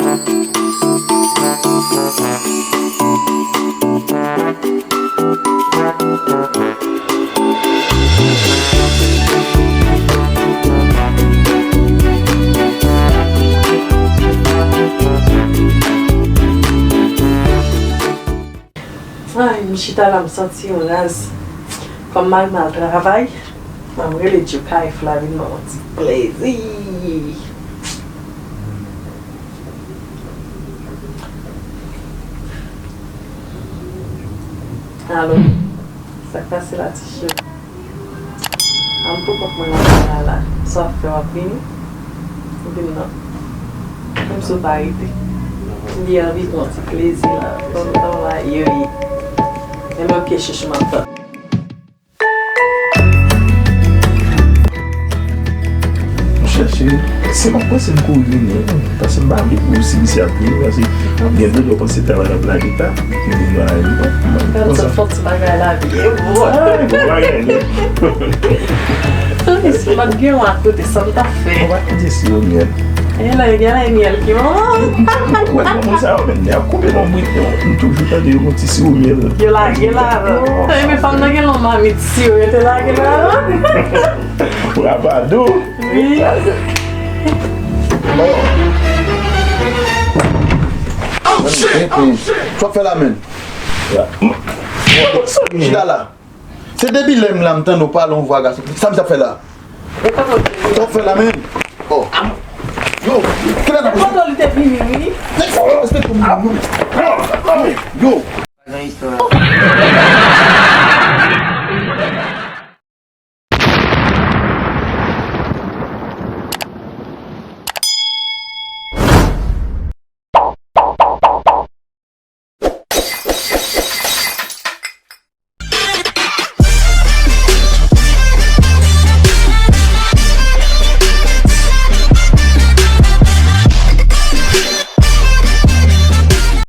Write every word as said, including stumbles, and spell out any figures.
Ay, m chita la, m santi m raz. Kòm mari m al travay, m rele Djoukay Flavin ban m yon ti plezi. Alo, sa k pase la, ti cheri? A, m pou kont mwen nan kay la la. Sa w ap fè, w ap vini? Ou vin non. Menm si w pa rete. M byen anvi pran ti plezi la. Ban m tan la, yo, yo. Enben, oke, chouchou, m ap tann. Monchè, cheri, si m ap panse m kouri vini, paske m pa vle pou w sou misye ap vini, paske gen de lè w panse travay ap lage ta. Gad sa fòt ti bagay la byen bon. Ay, bon bagay, non. Tandis m ap gen yon akote, sa m t ap fè? Ou pa t kite siwo myèl. E lè, gen lè myèl ki bon. Wè, bon, moun sa yo menm, y ap koupe lonbrit yo. M toujou tande yo gon ti siwo myèl. Yo lage la. Epi fanm nan gen lon mamit siwo, yo te lage la. Bravado. Wi. Bon. Oh, shit! Oh, shit! Sa w ap fè la, menm? Chita la. Se depi lè m la, m tande w pale yon vwa gason. Sa misye ap fè la? Sa w ap fè la, menm? Oh. Yo, kilè n ap... Pandan li te vini, wi. Nèg sa w respekte w, menm. Yo.